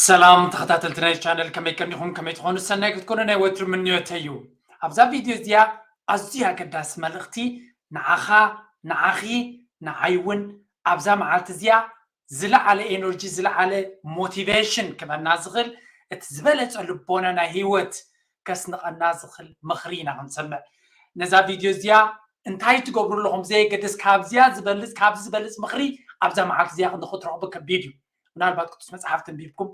ሰላም ተኸታተልቲ ናይ ቻነል፣ ከመይ ቀኒኹም? ከመይ ትኾኑ? ሰናይ ክትኮኑ ናይ ወትሩ ምንዮተይ እዩ። ኣብዛ ቪድዮ እዚኣ ኣዝዩ ኣገዳሲ መልእኽቲ ንዓኻ፣ ንዓኺ፣ ንዓይ እውን ኣብዛ መዓልቲ እዚኣ ዝለዓለ ኤነርጂ፣ ዝለዓለ ሞቲቬሽን ክበና ዝኽእል፣ እቲ ዝበለጸ ልቦና ናይ ህይወት ከስንቐና ዝኽእል ምኽሪ ኢና ክንሰምዕ። ነዛ ቪድዮ እዚኣ እንታይ ትገብሩ ኣለኹም ዘየገድስ፣ ካብዚኣ ዝበልጽ፣ ካብዚ ዝበልጽ ምኽሪ ኣብዛ መዓልቲ እዚኣ ክንዲ ክትረኽቡ ከቢድ እዩ። ምናልባት ቅዱስ መጽሓፍ ተንቢብኩም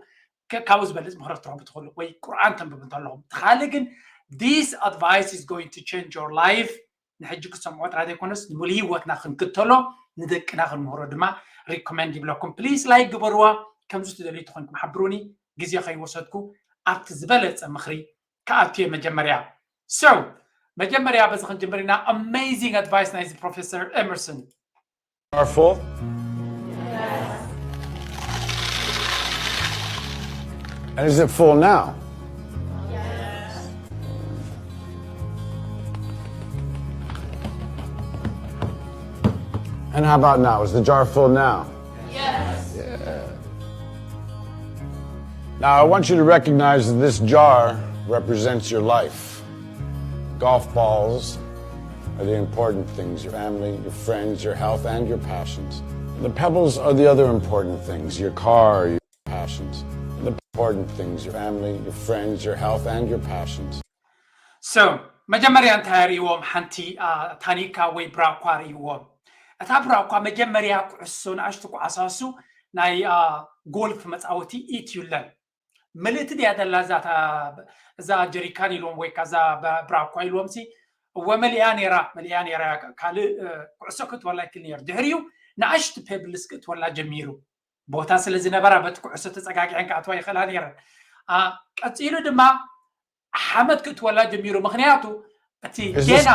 ከ-፣ ካብኡ ዝበልጽ ምኽሪ ክትረኽቡ ትኽእሉ፣ ወይ ቁርኣን ተንብቡ እንተለኹም። እቲ ካልእ ግን፣ this advice is going to change your life። ንሕጂ ክትሰምዖ ጥራይ ዘይኮነስ፣ ንሙሉ ህይወትና ክንክተሎ ንደቅና ክንምህሮ ድማ ሪኮመንድ ይብለኩም። ፕሊስ ላይክ ግበርዋ። ከምዚ ትደልዩ ተኾንኩም ሓብሩኒ። ግዜ ከይወሰድኩ ኣብቲ ዝበለጸ ምኽሪ ክኣቱ እየ መጀመርያ። So መጀመርያ በዚ ክንጅምር ኢና። Amazing advice ናይዚ ፕሮፌሰር ኤመርሰን። Are full? And is it full now? And how about now? Is the jar full now? Yes. Yeah. Now, I want you to recognize that this jar represents your life. Golf balls are the important things, your family, your friends, your health, and your passions. The pebbles are the other important things, your car, your passions. The important things, your family, your friends, your health, and your passions. So መጀመርያ እንታይ ርእይዎም? ሓንቲ ታኒካ ወይ ብራኳ ርእይዎም። እታ ብራኳ መጀመርያ ኩዕሶ፣ ንኣሽቱ ኩዓሳሱ ናይ ጎልፍ መፃወቲ ኢትዩለን። ምልእቲ ድያ ዘላ እዛ ጀሪካን ኢልዎም ወይ ከዛ ብራኳ ኢልዎም ሲ? እወ መሊኣ ነይራ፣ መሊኣ ነይራ። ካልእ ኩዕሶ ክትወላ ይክል ነይሩ። ድሕሪኡ ንኣሽቱ ፔብልስ ክትወላ ጀሚሩ። ቦታ ስለ ዝነበራ በቲ ኩዕሶ ተፀጋጊዐን ክኣትዋ ይኽእላ ነይረን። ቀፂሉ ድማ ሓመድ ክትወላ ጀሚሩ። ምኽንያቱ እቲ ጌና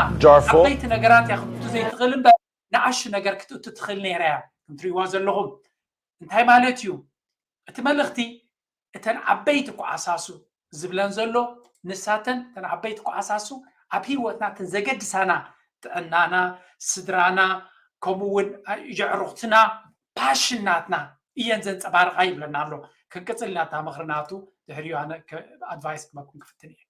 ዓበይቲ ነገራት እያ ክትእቱ ዘይትኽእል እምበር ንኣሽቱ ነገር ክትእቱ ትኽእል ነይራ እያ። ከምትሪእዋ ዘለኹም እንታይ ማለት እዩ እቲ መልእኽቲ? እተን ዓበይቲ ኩዓሳሱ ዝብለን ዘሎ ንሳተን እተን ዓበይቲ ኩዓሳሱ ኣብ ህይወትና እተን ዘገድሳና፣ ጥዕናና፣ ስድራና፣ ከምኡ እውን የዕሩኽትና፣ ፓሽን ናትና እየን ዘንፀባርቓ ይብለና ኣሎ። ክንቅፅል ኢና እታ ምኽሪ ናቱ። ድሕሪኡ ኣነ ኣድቫይስ ክበኩም ክፍትን እየ።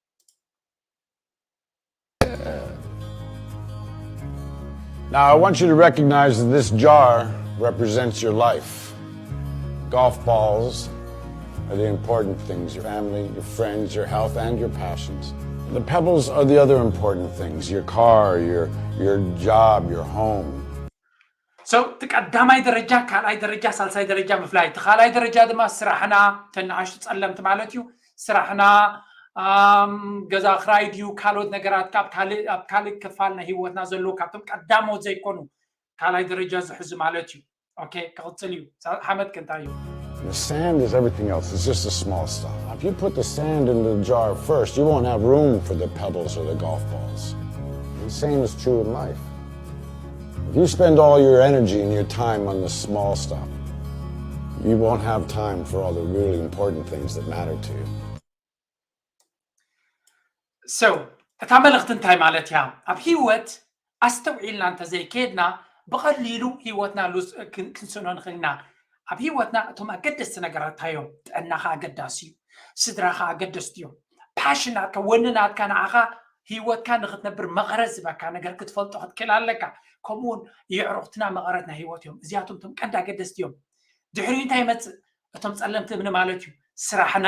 Now, I want you to recognize that this jar represents your life. Golf balls are the important things, your family, your friends, your health, and your passions. The pebbles are the other important things, your car, your, your job, your home. So እቲ ቀዳማይ ደረጃ፣ ካልኣይ ደረጃ፣ ሳልሳይ ደረጃ ምፍላይ። እቲ ካልኣይ ደረጃ ድማ ስራሕና፣ ተን ንኣሽቱ ጸለምቲ ማለት እዩ። ስራሕና፣ ገዛ ክራይ ድዩ፣ ካልኦት ነገራት፣ ካብ ካልእ፣ ኣብ ካልእ ክፋል ናይ ህይወትና ዘለዉ ካብቶም ቀዳሞት ዘይኮኑ ካልኣይ ደረጃ ዝሕዙ ማለት እዩ። ኦኬ፣ ክቕጽል እዩ። ሓመድ ከ እንታይ እዩ? The sand is everything else. It's just the small stuff. If you put the sand in the jar first, you won't have room for the pebbles or the golf balls. The same is true in life. If you spend all your energy and your time on the small stuff, you won't have time for all the really important things that matter to you. So እታ መልእኽቲ እንታይ ማለት እያ? ኣብ ህይወት ኣስተውዒልና እንተዘይከድና ብቐሊሉ ህይወትና ሉዝ ክንስእኖ ንኽእል ኢና። ኣብ ህይወትና እቶም ኣገደስቲ ነገራት እንታይ እዮም? ጥዕናኻ ኣገዳሲ እዩ። ስድራኻ ኣገደስቲ እዮም። ፓሽን ናትካ፣ ወኒ ናትካ፣ ንዓኻ ህይወትካ ንኽትነብር መቐረት ዝበካ ነገር ክትፈልጦ ክትክእል ኣለካ። ከምኡውን የዕሩኽትና መቐረት ናይ ህይወት እዮም። እዚኣቶም እቶም ቀንዲ ኣገደስቲ እዮም። ድሕሪኡ እንታይ ይመፅእ? እቶም ፀለምቲ እምኒ ማለት እዩ። ስራሕና፣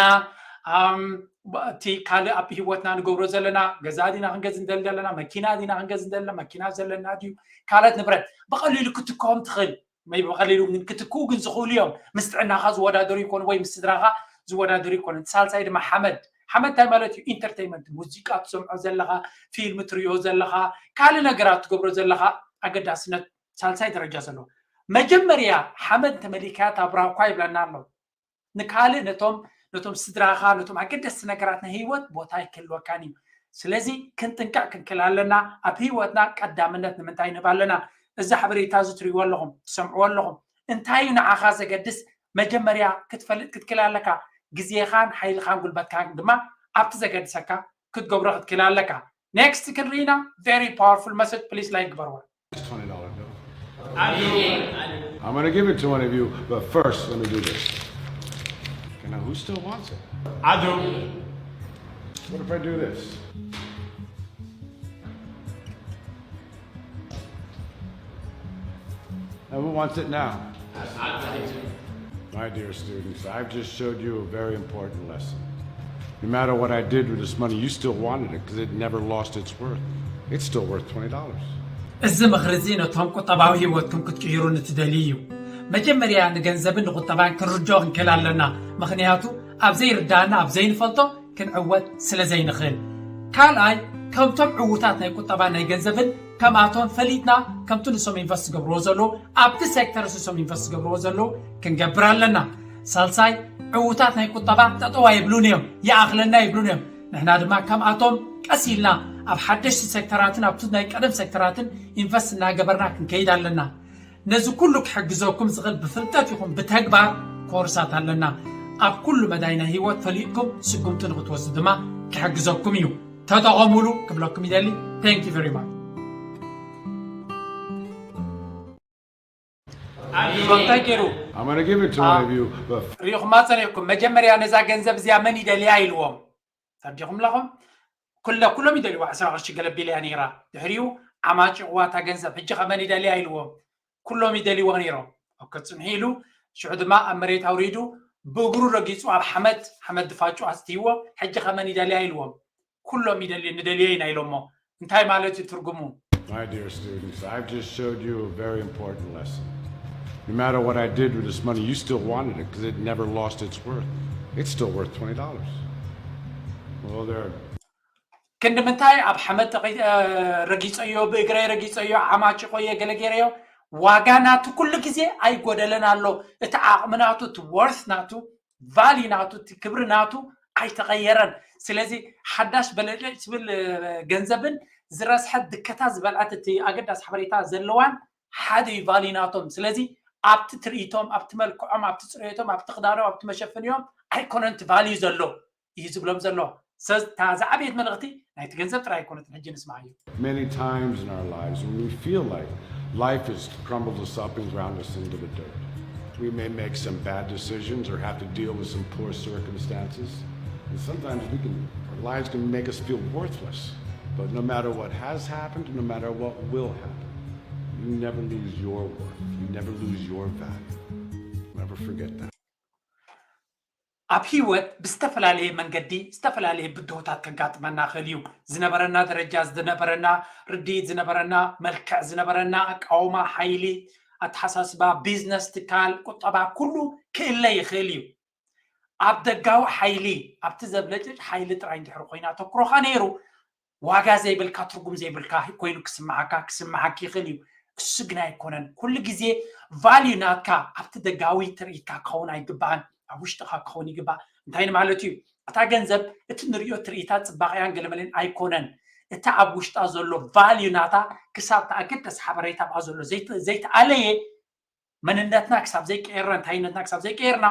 እቲ ካልእ ኣብ ህይወትና ንገብሮ ዘለና፣ ገዛ ዲና ክንገዝ እንደል ዘለና፣ መኪና ዲና ክንገዝ እንደልና፣ መኪና ዘለና ድዩ፣ ካልኦት ንብረት ብቐሊሉ ክትክኦም ትኽእል። ብቐሊሉ ክትክኡ ግን ዝኽእሉ እዮም። ምስ ጥዕናኻ ዝወዳደሩ ይኮኑ ወይ ምስ ስድራኻ ዝወዳደሩ ይኮኑ። ሳልሳይ ድማ ሓመድ። ሓመድ እንታይ ማለት እዩ? ኢንተርቴይንመንት፣ ሙዚቃ ትሰምዖ ዘለኻ፣ ፊልም ትሪኦ ዘለኻ፣ ካልእ ነገራት ትገብሮ ዘለኻ ኣገዳስነት ሳልሳይ ደረጃ ዘለዎ። መጀመርያ ሓመድ እንተመሊእካያ እታ ብራኳ ይብለና ኣሎ። ንካልእ ነቶም ነቶም ስድራኻ፣ ነቶም ኣገደስቲ ነገራት ናይ ህይወት ቦታ ኣይክህልወካን እዩ። ስለዚ ክንጥንቀቕ ክንክእል ኣለና። ኣብ ህይወትና ቀዳምነት ንምንታይ ንህብ ኣለና? እዚ ሓበሬታ እዚ ትሪእዎ ኣለኹም፣ ትሰምዕዎ ኣለኹም። እንታይ እዩ ንዓኻ ዘገድስ? መጀመርያ ክትፈልጥ ክትክእል ኣለካ። ግዜኻን ሓይልኻን ጉልበትካን ድማ ኣብቲ ዘገድሰካ ክትገብሮ ክትክእል ኣለካ። ኔክስት ክንርኢና። Very powerful message. Please like ግበርዋ። I'm going to give it to one of you, but first, let me do this. Now, who still wants it? I do. What if I do this? Now, who wants it now? My dear students, I've just showed you a very important lesson. No matter what I did with this money, you still wanted it because it never lost its worth. It's still worth twenty dollars. እዚ ምኽሪ እዚ ነቶም ቁጠባዊ ህይወትኩም ክትቅይሩ ንትደልዩ እዩ። መጀመርያ ንገንዘብን ንቁጠባን ክንርድኦ ክንክእል ኣለና። ምኽንያቱ ኣብ ዘይርዳእና ኣብ ዘይንፈልጦ ክንዕወት ስለ ዘይንኽእል። ካልኣይ ከምቶም ዕዉታት ናይ ቁጠባ ናይ ገንዘብን ከምኣቶም ፈሊጥና ከምቲ ንሶም ኢንቨስት ዝገብርዎ ዘለዉ ኣብቲ ሴክተር ንሶም ኢንቨስት ዝገብርዎ ዘለዉ ክንገብር ኣለና። ሳልሳይ ዕዉታት ናይ ቁጠባ ጠጠዋ ይብሉን እዮም፣ ይኣኽለና ይብሉን እዮም። ንሕና ድማ ከምኣቶም ቀስ ኢልና ኣብ ሓደሽቲ ሴክተራትን ኣብቲ ናይ ቀደም ሴክተራትን ኢንቨስት እናገበርና ክንከይድ ኣለና። ነዚ ኩሉ ክሕግዘኩም ዝኽእል ብፍልጠት ይኹን ብተግባር ኮርሳት ኣለና። ኣብ ኩሉ መዳይ ናይ ህይወት ፈሊጥኩም ስጉምቲ ንክትወስዱ ድማ ክሕግዘኩም እዩ። ተጠቐሙሉ ክብለኩም ይደሊ። Thank you very much። እንታይ ገይሩ I'm going to give it to one of you, but ሪኢኹማ ጸኒሕኩም። መጀመርያ ነዛ ገንዘብ እዚኣ መን ይደልያ ኢልዎም። ተርዲኹም ኣለኹም። ኩለ ኩሎም ይደልይዋ። ዕስራ ቅርሺ ገለ ቢልያ ነይራ። ድሕሪኡ ዓማጭቕዋ እታ ገንዘብ። ሕጂ ከ መን ይደልያ ኢልዎም። ኩሎም ይደልይዋ ነይሮም። ኦኬ፣ ጽንሑ ኢሉ ሽዑ ድማ ኣብ መሬት ኣውሪዱ ብእግሩ ረጊጹ ኣብ ሓመድ ሓመድ ድፋጩ ኣስትይዎ። ሕጂ ከ መን ይደልያ ኢልዎም። ኩሎም ይደልዩ ንደልየ ኢና ኢሎሞ። እንታይ ማለት እዩ ትርጉሙ? My dear students, I've just showed you a very important lesson. No matter what I did with this money, you still wanted it because it never lost its worth. It's still worth twenty dollars. Well, there. ክንዲ ምንታይ ኣብ ሓመድ ተቐይ- እ፣ ረጊጸዮ፣ ብእግረይ ረጊጸዮ፣ ዓማጭቆየ፣ ገለ ገይረዮ። ዋጋ ናቱ ኩሉ ግዜ ኣይጎደለን ኣሎ። እቲ ዓቕሚ ናቱ፣ እቲ ወርት ናቱ፣ ቫሊ ናቱ፣ እቲ ክብሪ ናቱ ኣይተቐየረን። ስለዚ ሓዳሽ በለጨጭ ትብል እ፣ ገንዘብን ዝረስሐት ድከታ ዝበልዐት እቲ ኣገዳሲ ሓበሬታ ዘለዋን ሓደ እዩ ቫሊ ናቶም። ስለዚ ኣብቲ ትርኢቶም፣ ኣብቲ መልክዖም፣ ኣብቲ ፅሬቶም፣ ኣብቲ ክዳኖም፣ ኣብቲ መሸፈኒኦም ኣይኮነን እቲ ቫሊ ዘሎ እዩ ዝብሎም ዘሎ። ስለዚ እታ ዝዓበየት መልእኽቲ ናይቲ ገንዘብ ጥራይ ኣይኮነትን። ሕጂ ንስማዓዮ። Many times in our lives when we feel like life has crumbled us up and ground us into the dirt, we may make some bad decisions or have to deal with some poor circumstances. And sometimes we can, our lives can make us feel worthless. But no matter what has happened, no matter what will happen, you never lose your worth. You never lose your value. Never forget that. ኣብ ህይወት ብዝተፈላለየ መንገዲ ዝተፈላለየ ብድሆታት ከጋጥመና ይኽእል እዩ። ዝነበረና ደረጃ፣ ዝነበረና ርድኢት፣ ዝነበረና መልክዕ፣ ዝነበረና ኣቃውማ፣ ሓይሊ፣ ኣተሓሳስባ፣ ቢዝነስ፣ ትካል፣ ቁጠባ፣ ኩሉ ክእለ ይኽእል እዩ። ኣብ ደጋዊ ሓይሊ፣ ኣብቲ ዘብለጭልጭ ሓይሊ ጥራይ እንድሕር ኮይና ኣተኩሮኻ ነይሩ፣ ዋጋ ዘይብልካ፣ ትርጉም ዘይብልካ ኮይኑ ክስምዓካ፣ ክስምዓኪ ይኽእል እዩ። እሱ ግን ኣይኮነን። ኩሉ ግዜ ቫልዩ ናትካ ኣብቲ ደጋዊ ትርኢትካ ክኸውን ኣይግባእን፣ ኣብ ውሽጥኻ ክኸውን ይግባእ። እንታይ ማለት እዩ? እታ ገንዘብ እቲ ንሪኦ ትርኢታት ጽባቐያን ገለመለን ኣይኮነን። እቲ ኣብ ውሽጣ ዘሎ ቫልዩ ናታ ክሳብ ተኣገደስ ሓበሬታ ኣብኣ ዘሎ ዘይተ- ዘይተኣለየ መንነትና ክሳብ ዘይቀየርና፣ እንታይነትና ክሳብ ዘይቀየርና፣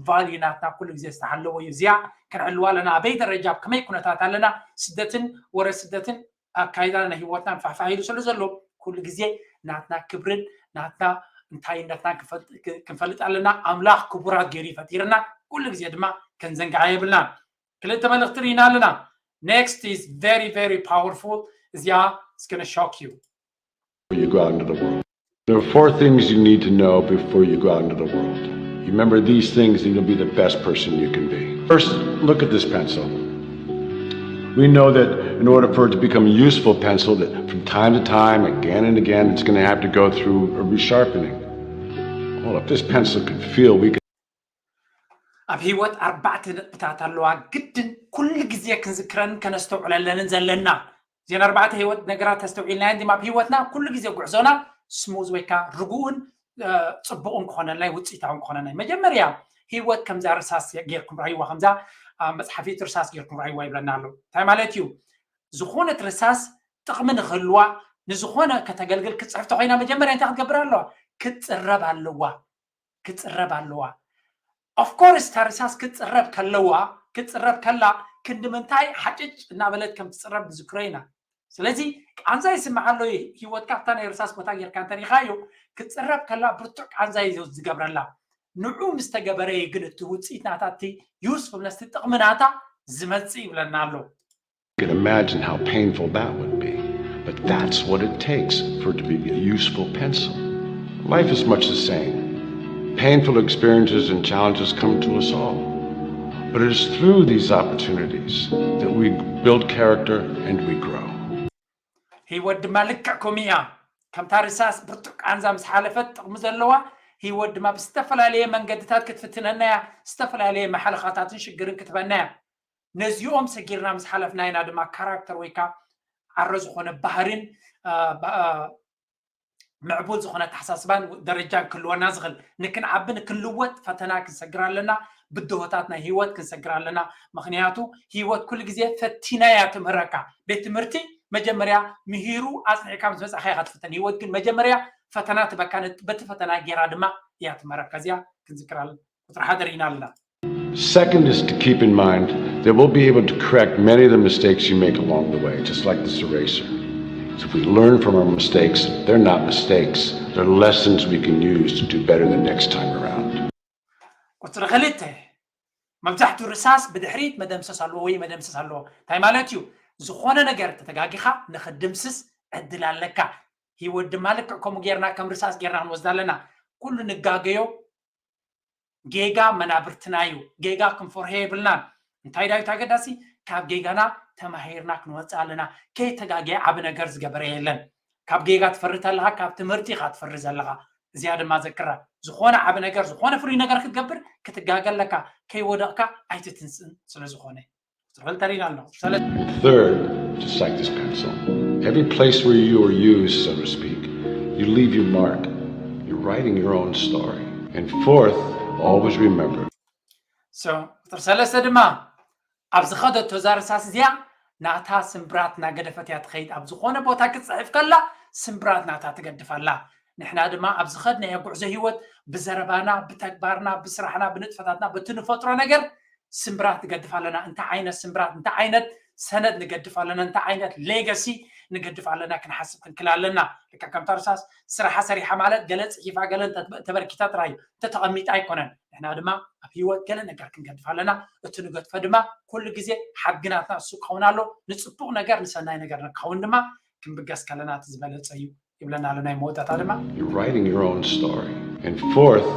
ቫልዩ ናትና ኩሉ ግዜ ዝተሓለወ እዩ። እዚኣ ክንዕልዋ ኣለና። ኣበይ ደረጃ፣ ኣብ ከመይ ኩነታት ኣለና? ስደትን ወረ ስደትን ኣካይዳና ናይ ህይወትና ንፋሕፋሕ ኢሉ ስለ ዘሎ፣ ኩሉ ግዜ ናትና ክብርን ናትና እንታይነትና ክንፈልጥ- ክንፈልጥ ኣለና። ኣምላኽ ክቡራት ገይሩ ይፈጢርና፣ ኩሉ ግዜ ድማ ክንዘንግዓ የብልና። ክልተ መልእኽቲ ርኢና ኣለና። Next is very, very powerful። እዚኣ is gonna shock you. You go out into the world. There are four things you need to know before you go out into the world. You remember these things, and you'll be the best person you can be. First, look at this pencil. We know that in order for it to become a useful pencil, that from time to time, again and again, it's going to have to go through a resharpening. Well, if this pencil could feel, we could ኣብ ህይወት ኣርባዕተ ነጥብታት ኣለዋ፣ ግድን ኩሉ ግዜ ክንዝክረንን ከነስተውዕለለንን ዘለና። እዘን ኣርባዕተ ህይወት ነገራት ተስተውዒልናየን ዲማ? ኣብ ህይወትና ኩሉ ግዜ ጉዕዞና ስሙዝ ወይ ከዓ ርጉእን እ፣ ፅቡቕን ክኾነልና እዩ፣ ውፅኢታውን ክኾነልና እዩ። መጀመርያ ህይወት ከምዛ ርሳስ ጌርኩም ራይዋ፣ ከምዛ ኣብ መፅሓፊት ርሳስ ጌርኩም ራይዋ ይብለና ኣሎ። እንታይ ማለት እዩ? ዝኾነት ርሳስ ጥቕሚ ንክህልዋ፣ ንዝኾነ ከተገልግል ክትፅሕፍ ተኮይና፣ መጀመርያ እንታይ ክትገብር ኣለዋ? ክትፅረብ ኣለዋ። ክትፅረብ ኣለዋ። ኦፍኮርስ እታ ርሳስ ክትፅረብ ከለዋ፣ ክትፅረብ ከላ ክንዲ ምንታይ ሓጭጭ እናበለት ከም ትፅረብ ንዝክሮ ኢና። ስለዚ ቃንዛ ይስምዓ ኣሎ። ህይወትካ ኣብታ ናይ ርሳስ ቦታ ጌርካ እንተሪኢኻዮ፣ ክትፅረብ ከላ ብርቱዕ ቃንዛ እዩ ዝገብረላ። ንዑ ምስ ተገበረ እዩ ግን እቲ ውፅኢት ናታ እቲ ዩስፉልነስ ጥቕሚ ናታ ዝመፅእ ይብለና ኣሎ። You can imagine how painful that would be, but that's what it takes for it to be a useful pencil. Life is much the same. Painful experiences and challenges come to us all, but it is through these opportunities that we build character and we grow. ህይወት ድማ ልክዕ ከምኡ እያ። ከምታ ርሳስ ብርቱዕ ቃንዛ ምስ ሓለፈት ጥቕሚ ዘለዋ፣ ህይወት ድማ ብዝተፈላለየ መንገድታት ክትፍትነና እያ። ዝተፈላለየ መሓለኻታትን ሽግርን ክትበና እያ። ነዚኦም ሰጊርና ምስ ሓለፍና ኢና ድማ ካራክተር ወይ ከዓ ዓረ ዝኾነ ባህርን ምዕቡል ዝኾነ ኣተሓሳስባን ደረጃን ክህልወና ዝኽእል። ንክንዓቢ ንክንልወጥ ፈተና ክንሰግር ኣለና። ብድሆታት ናይ ህይወት ክንሰግር ኣለና። ምክንያቱ ህይወት ኩሉ ግዜ ፈቲና እያ ትምህረካ። ቤት ትምህርቲ መጀመርያ ምሂሩ ኣፅኒዕካ ምስ መፃእካ ኢካ ትፍተን። ህይወት ግን መጀመርያ ፈተና ትበካ፣ በቲ ፈተና ጌራ ድማ እያ ትምህረካ። እዚኣ ክንዝክር ኣለና። ቁፅሪ ሓደ ርኢና ኣለና። Second is to keep in mind that we'll be able to correct many of the mistakes you make along the way, just like this eraser. So if we learn from our mistakes, they're not mistakes. They're lessons we can use to do better the next time around. ቁፅሪ ክልተ፣ መብዛሕትኡ ርሳስ ብድሕሪት መደምሰስ ኣለዎ ወይ መደምሰስ ኣለዎ። እንታይ ማለት እዩ? ዝኾነ ነገር ተተጋጊኻ ንክድምስስ ዕድል ኣለካ። ህይወት ድማ ልክዕ ከምኡ ጌርና ከም ርሳስ ጌርና ክንወስዳ ኣለና። ኩሉ ንጋገዮ ጌጋ መናብርትና እዩ። ጌጋ ክንፈርሆ የብልናን። እንታይ ዳዊት ኣገዳሲ፣ ካብ ጌጋና ተማሂርና ክንወፅእ ኣለና። ከይተጋገየ ዓቢ ነገር ዝገበረ የለን። ካብ ጌጋ ትፈሪ ተለኻ ካብ ትምህርቲ ኢኻ ትፈሪ ዘለኻ። እዚኣ ድማ ዘክራ፣ ዝኾነ ዓቢ ነገር ዝኾነ ፍሉይ ነገር ክትገብር ክትጋገ ኣለካ። ከይወደቕካ ኣይትትንስእን። ስለ ዝኾነ ቁፅሪ ክልተ ርኢና ኣለና። ሰለስተ And third, just like this pencil, every place where you are used, so to speak, you leave your mark. You're writing your own story. And fourth, always remember So ቁፅሪ ሰለስተ ድማ ኣብ ዝኸደቶ እዛ ርሳስ እዚኣ ናታ ስምብራት እናገደፈት እያ ትኸይድ። ኣብ ዝኾነ ቦታ ክትፅሕፍ ከላ ስምብራት ናታ ትገድፍ ኣላ። ንሕና ድማ ኣብ ዝኸድናዮ ጉዕዞ ህይወት ብዘረባና፣ ብተግባርና፣ ብስራሕና፣ ብንጥፈታትና፣ በቲ ንፈጥሮ ነገር ስምብራት ንገድፍ ኣለና። እንታይ ዓይነት ስምብራት፣ እንታይ ዓይነት ሰነድ ንገድፍ ኣለና፣ እንታይ ዓይነት ሌገሲ ንገድፍ ኣለና ክንሓስብ ክንክል ኣለና። ልክዕ ከምታ ርሳስ ስራሓ ሰሪሓ ማለት ገለ ፅሒፋ ገለ እንተ-፣ ተበርኪታ ጥራይ እዩ፣ እንተተቐሚጣ ኣይኮነን። ንሕና ድማ ኣብ ህይወት ገለ ነገር ክንገድፍ ኣለና። እቲ ንገድፎ ድማ ኩሉ ግዜ ሓድጊ ናትና እሱ ክኸውን ኣሎ። ንፅቡቕ ነገር ንሰናይ ነገር ንክኸውን ድማ ክንብገስ ከለና እቲ ዝበለፀ እዩ ይብለና ኣሎ ናይ መወዳእታ ድማ። You're writing your own story. And fourth,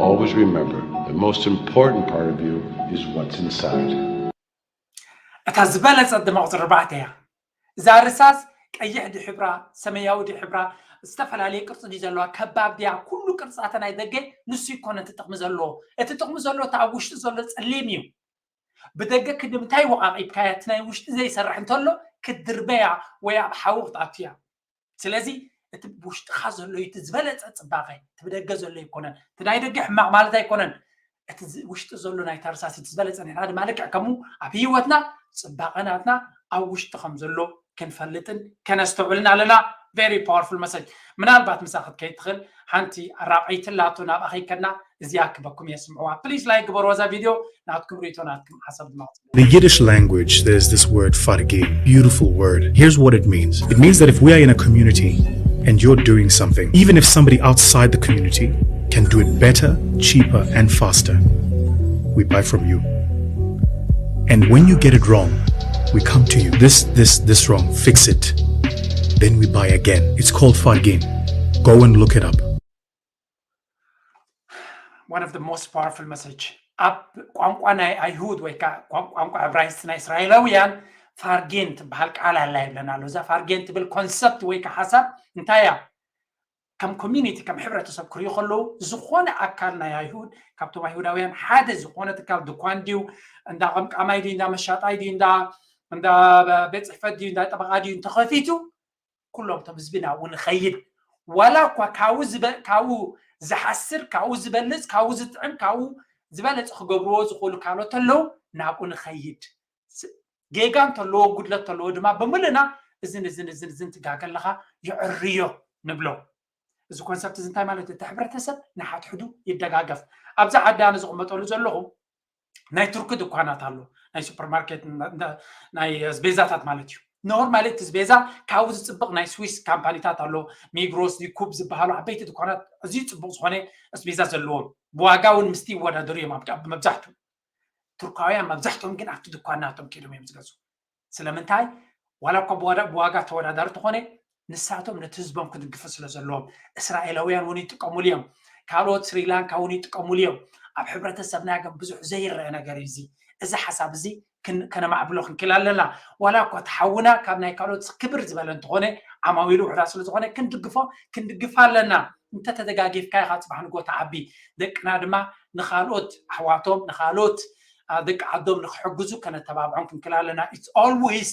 always remember the most important part of you is what's inside. እታ ዝበለፀት ድማ ቁፅሪ ኣርባዕተ እያ። እዛ ርሳስ ቀይሕ ድሕብራ፣ ሰማያዊ ድሕብራ፣ ዝተፈላለየ ቅርፂ ድዩ ዘለዋ፣ ከባብ ድያ፣ ኩሉ ቅርፃታ ናይ ደገ ንሱ ይኮነ እቲ ጥቕሚ ዘለዎ። እቲ ጥቕሚ ዘለዎ እቲ ኣብ ውሽጢ ዘሎ ፀሊም እዩ። ብደገ ክዲ ምንታይ ወቓቒብካያ፣ እቲ ናይ ውሽጢ ዘይሰርሕ እንተሎ ክትድርበያ ወይ ኣብ ሓዊ ክትኣቱ እያ። ስለዚ እቲ ውሽጥኻ ዘሎ እዩ እቲ ዝበለፀ ፅባቐ፣ እቲ ብደገ ዘሎ ኣይኮነን። እቲ ናይ ደገ ሕማቕ ማለት ኣይኮነን። እቲ ዝ-፣ ውሽጢ ዘሎ ናይ ታርሳስ እቲ ዝበለፀ፣ ንሕና ድማ ልክዕ ከምኡ ኣብ ህይወትና ፅባቐ ናትና ኣብ ውሽጢ ከም ዘሎ ክንፈልጥን ከነስተውዕልን ኣለና። Very powerful message። ምናልባት ምሳ ክትከይድ ትኽእል ሓንቲ ኣራቐይቲ ላቶ ናብኣ ከይከድና እዚኣ ክበኩም እየ፣ ስምዕዋ። ፕሊዝ ላይክ ግበርዎ እዛ ቪድዮ። ናትኩም ርእይቶ፣ ናትኩም ሓሳብ ድማ The Yiddish language, there's this word fargin, beautiful word. Here's what it means. It means that if we are in a community and you're doing something, even if somebody outside the community can do it better, cheaper, and faster, we buy from you. And when you get it wrong, we come to you. This, this, this wrong, fix it. Then we buy again. It's called fargin. Go and look it up. One of the most powerful message ኣብ ቋንቋ ናይ ኣይሁድ ወይ ከዓ ቋንቋ ዕብራይስጥ ናይ እስራኤላውያን ፋርጌን ትበሃል ቃል ኣላ ይብለና ኣሎ። እዛ ፋርጌን ትብል ኮንሰፕት ወይ ከዓ ሓሳብ እንታይ እያ? ከም ኮሚኒቲ፣ ከም ሕብረተሰብ ክሪኡ ከለዉ፣ ዝኾነ ኣካል ናይ ኣይሁድ፣ ካብቶም ኣይሁዳውያን ሓደ ዝኾነ ትካል፣ ድኳን ድዩ፣ እንዳ ቀምቃማይ ድዩ፣ እንዳ መሻጣይ ድዩ፣ እንዳ፣ እንዳ ቤት ፅሕፈት ድዩ፣ እንዳ ጠበቓ ድዩ እንተኸፊቱ፣ ኩሎም እቶም ህዝቢ ናብኡ ንኸይድ። ዋላ እኳ ካብኡ ዝበ-፣ ካብኡ ዝሓስር፣ ካብኡ ዝበልፅ፣ ካብኡ ዝጥዕም፣ ካብኡ ዝበለፀ ክገብርዎ ዝኽእሉ ካልኦት ኣለዉ፣ ናብኡ ንኸይድ። ስ-፣ ጌጋ እንተለዎ፣ ጉድለት እንተለዎ ድማ ብምልና እዝን እዝን እዝን እዝን ትጋገ ኣለኻ ይዕርዮ ንብሎ። እዚ ኮንሰፕት እዚ እንታይ ማለት እዩ? እቲ ሕብረተሰብ ንሓድሕዱ ይደጋገፍ። ኣብዚ ዓዲ ኣነ ዝቕመጠሉ ዘለኹ ናይ ቱርኪ ድኳናት ኣሎ፣ ናይ ሱፐርማርኬት፣ ናይ ኣስቤዛታት ማለት እዩ። ኖርማሊ እቲ ኣስቤዛ ካብኡ ዝፅብቕ ናይ ስዊስ ካምፓኒታት ኣሎ፣ ሚግሮስ፣ ኩብ ዝበሃሉ ዓበይቲ ድኳናት፣ ኣዝዩ ፅቡቕ ዝኾነ ኣስቤዛ ዘለዎም፣ ብዋጋ እውን ምስቲ ይወዳደሩ እዮም። ኣብ መብዛሕትኡ ቱርካውያን፣ መብዛሕትኦም ግን ኣብቲ ድኳን ናቶም ከይዶም እዮም ዝገዝኡ። ስለምንታይ? ዋላ እኳ ብዋጋ ተወዳዳሪ ተኾነ፣ ንሳቶም ነቲ ህዝቦም ክድግፉ ስለ ዘለዎም፣ እስራኤላውያን እውን ይጥቀሙሉ እዮም፣ ካልኦት ስሪላንካ እውን ይጥቀሙሉ እዮም። ኣብ ሕብረተሰብና ግን ብዙሕ ዘይረአ ነገር እዩ እዚ። እዚ ሓሳብ እዚ ከነማዕብሎ ክንክእል ኣለና። ዋላ እኳ እቲ ሓውና ካብ ናይ ካልኦት ክብር ዝበለ እንተኾነ፣ ዓማዊሉ ውሕዳት ስለ ዝኾነ ክንድግፎ ክንድግፍ ኣለና። እንተተደጋጊፍካ ኢኻ ፅባሕ ንጎ ትዓቢ። ደቅና ድማ ንኻልኦት ኣሕዋቶም፣ ንኻልኦት ደቂ ዓዶም ንክሕግዙ ከነተባብዖም ክንክእል ኣለና። It's always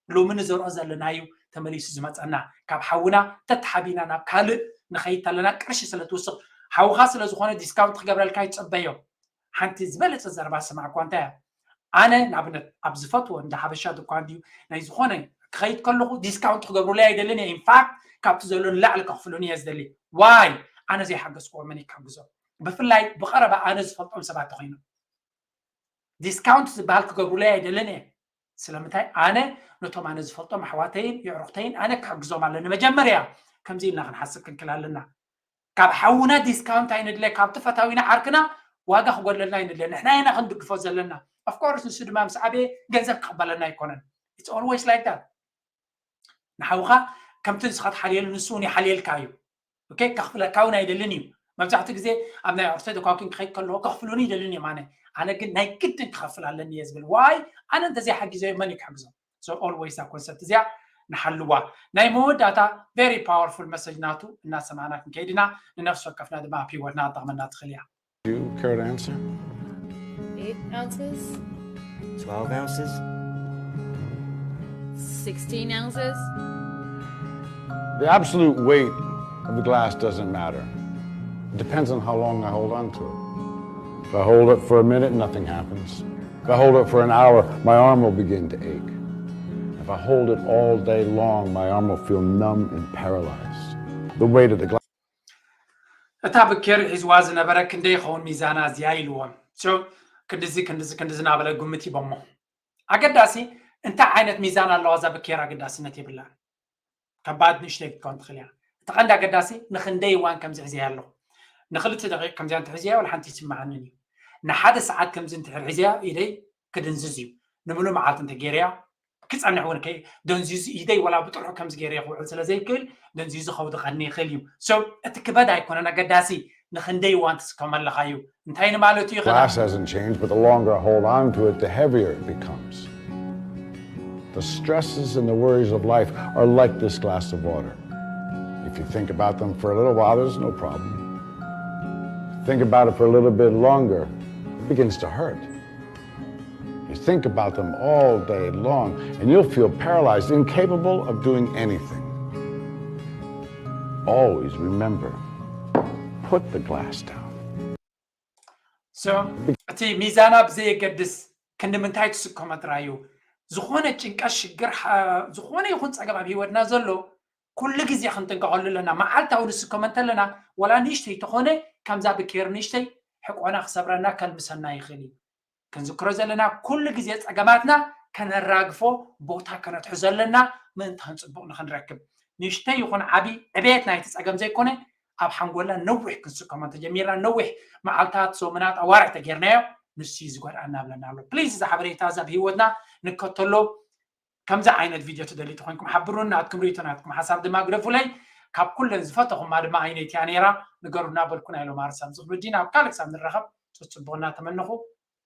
ሎሚ ንዘርኦ ዘለናዩ ተመሊሱ ዝመፀና። ካብ ሓውና ተተሓቢና ናብ ካልእ ንኸይድ ኣለና። ቅርሺ ስለ ትውስኽ፣ ሓውኻ ስለ ዝኾነ ዲስካውንት ክገብረልካ ይፀበዮ። ሓንቲ ዝበለፀ ዘረባ ስማዕ እኳ እንታይ እያ? ኣነ ንኣብነት ኣብ ዝፈትዎ እንዳ ሓበሻ ድኳን ድዩ ናይ ዝኾነ ክኸይድ ከለኹ ዲስካውንት ክገብሩለይ ኣይደልን እየ። ኢንፋክት ካብቲ ዘሎ ንላዕሊ ከኽፍሉኒ እየ ዝደሊ። ዋይ? ኣነ ዘይሓገዝክዎ መን ክሕግዞ? ብፍላይ ብቐረባ ኣነ ዝፈልጦም ሰባት ተኾይኖም ዲስካውንት ዝበሃል ክገብሩለይ ኣይደልን እየ። ስለምንታይ? ኣነ ነቶም ኣነ ዝፈልጦም ኣሕዋተይን የዕሩኽተይን ኣነ ክሕግዞም ኣለኒ። መጀመርያ ከምዚ ኢልና ክንሓስብ ክንክል ኣለና። ካብ ሓውና ዲስካውንት ኣይንድለ፣ ካብቲ ፈታዊና ዓርክና ዋጋ ክጎድለልና ኣይንድለ። ንሕና ኢና ክንድግፎ ዘለና። ኦፍኮርስ ንሱ ድማ ምስ ዓበየ ገንዘብ ክቕበለና ኣይኮነን። It's always like that። ንሓውኻ ከምቲ ንስኻ ትሓልየሉ ንሱ እውን ይሓልየልካ እዩ። ኦኬ፣ ከኽፍለካ እውን ኣይደልን እዩ። መብዛሕትኡ ግዜ ኣብ ናይ ኦርቶዶክስ ክኸይድ ከለኹ ከኽፍሉኒ ይደልን እዮም። ኣነ ኣነ ግን ናይ ግድን ክኸፍል ኣለኒ እየ ዝብል። ዋይ? ኣነ እንተዘይሓጊዘ መን እዩ ክሕግዞም? So always እዛ ኮንሰፕት እዚኣ ንሓልዋ። ናይ መወዳእታ very powerful መሰጅ ናቱ እናሰማዕና ክንከይድ ኢና። ንነፍሲ ወከፍና ድማ ኣብ ህይወትና ኣጠቕመና ትኽእል እያ። You care to answer? Eight ounces, twelve ounces, sixteen ounces. The absolute weight of the glass doesn't matter. It depends on how long I hold on to it. If I hold it for a minute, nothing happens. If I hold it for an hour, my arm will begin to ache. If I hold it all day long, my arm will feel numb and paralyzed. The weight of the glass. እታ ብኬር ሒዝዋ ዝነበረ ክንደይ ይኸውን ሚዛና እዚኣ ኢልዎም። So ክንድዚ ክንድዚ ክንድዚ እናበለ ግምት ሂቦሞ። ኣገዳሲ እንታይ ዓይነት ሚዛን ኣለዋ እዛ ብኬር ኣገዳስነት የብላን። ከባድ ንእሽተይ ክትከውን ትኽእል እያ። እቲ ቀንዲ ኣገዳሲ ንክንደይ እዋን ከም ዝሕዝያ ኣለኹ። ንክልተ ደቂቕ ከምዚኣ እንትሕዝያ ዋላ ሓንቲ ይስምዓንን እዩ። ንሓደ ሰዓት ከምዚ እንትሕር ሒዝያ ኢደይ ክድንዝዝ እዩ። ንምሉ መዓልቲ እንተገይርያ ክፀንሕ እውን ከይ ደንዚዙ ኢደይ ዋላ ብጥርሑ ከምዚ ገይረ ክውዕል ስለ ዘይክእል ደንዚዙ ከውድቐኒ ይኽእል እዩ። So እቲ ክበድ ኣይኮነን ኣገዳሲ ንክንደይ እዋን ትስከመ ኣለኻ እዩ። እንታይ ንማለቱ እዩ ኸና? Glass hasn't changed, but the longer I hold on to it, the heavier it becomes. The stresses and the worries of life are like this glass of water. If you think about them for a little while, there's no problem. Think about it for a little bit longer, it begins to hurt. You think about them all day long, and you'll feel paralyzed, incapable of doing anything. Always remember, put the glass down. So እቲ ሚዛና ብዘየገድስ ክንዲ ምንታይ ትስከሞ ጥራይ እዩ። ዝኾነ ጭንቀት፣ ሽግር፣ ሓ- ዝኾነ ይኹን ፀገም ኣብ ህይወትና ዘሎ ኩሉ ግዜ ክንጥንቀቐሉ ኣለና። መዓልታዊ ንስከሞ እንተለና ዋላ ንእሽተይ ተኾነ ከምዛ ብኬር ንእሽተይ ሕቆና ክሰብረና ከልምሰና ይኽእል እዩ። ክንዝክሮ ዘለና ኩሉ ግዜ ፀገማትና ከነራግፎ ቦታ ከነትሕዞ ኣለና ምእንታን ፅቡቕ ንክንረክብ። ንእሽተይ ይኹን ዓብዪ ዕቤት ናይቲ ፀገም ዘይኮነ ኣብ ሓንጎልና ነዊሕ ክንስከሞ እንተጀሚርና ነዊሕ መዓልታት ሰሙናት ኣዋርሕ ተጌርናዮ ንሱ እዩ ዝጎድኣና ብለና ኣሎ። ፕሊዝ እዚ ሓበሬታ እዚ ኣብ ህይወትና ንከተሎ ከምዚ ዓይነት ቪድዮ ትደልዩ ተኮይንኩም ሓብሩን ናትኩም ርእይቶ ናትኩም ሓሳብ ድማ ግደፉለይ። ካብ ኩለን ዝፈተኹማ ድማ ኣይነይት እያ ነይራ ንገሩና በልኩ ናይ ሎማ ርሳብ ዝኽብዲ ናብ ካልእ ክሳብ ንራኸብ ጽጽቡቕ እናተመነኹ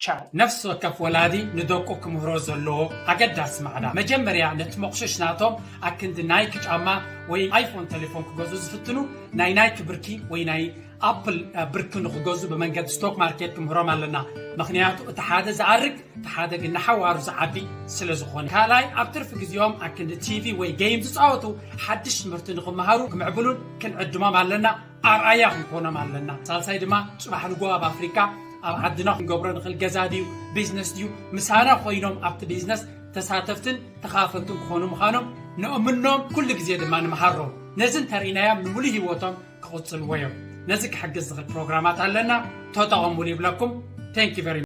ቻው። ነፍሲ ወከፍ ወላዲ ንደቁ ክምህሮ ዘለዎ ኣገዳሲ ማዕዳ መጀመርያ ነቲ መቑሸሽ ናቶም ኣክንዲ ናይክ ጫማ ወይ ኣይፎን ቴሌፎን ክገዝኡ ዝፍትኑ ናይ ናይክ ብርኪ ወይ ናይ ኣፕል ብርኪ ንክገዝኡ ብመንገዲ ስቶክ ማርኬት ክምህሮም ኣለና። ምክንያቱ እቲ ሓደ ዝኣርግ እቲ ሓደ ግን ንሓዋሩ ዝዓቢ ስለ ዝኾነ። ካልኣይ ኣብ ትርፊ ግዜኦም ኣክንዲ ቲቪ ወይ ጌም ዝፃወቱ ሓድሽ ትምህርቲ ንክመሃሩ ክምዕብሉን ክንዕድሞም ኣለና። ኣርኣያ ክንኮኖም ኣለና። ሳልሳይ ድማ ፅባሕ ንጎ ኣብ ኣፍሪካ ኣብ ዓድና ክንገብሮ ንኽእል ገዛ ድዩ ቢዝነስ ድዩ ምሳና ኮይኖም ኣብቲ ቢዝነስ ተሳተፍትን ተኻፈልትን ክኾኑ ምዃኖም ንእምኖም ኩሉ ግዜ ድማ ንምሃሮም። ነዚ እንተርኢናዮም ንምሉእ ህይወቶም ክቕፅልዎ እዮም። ነዚ ክሕግዝ ዝኽእል ፕሮግራማት ኣለና ተጠቐሙሉ ይብለኩም። Thank you very much.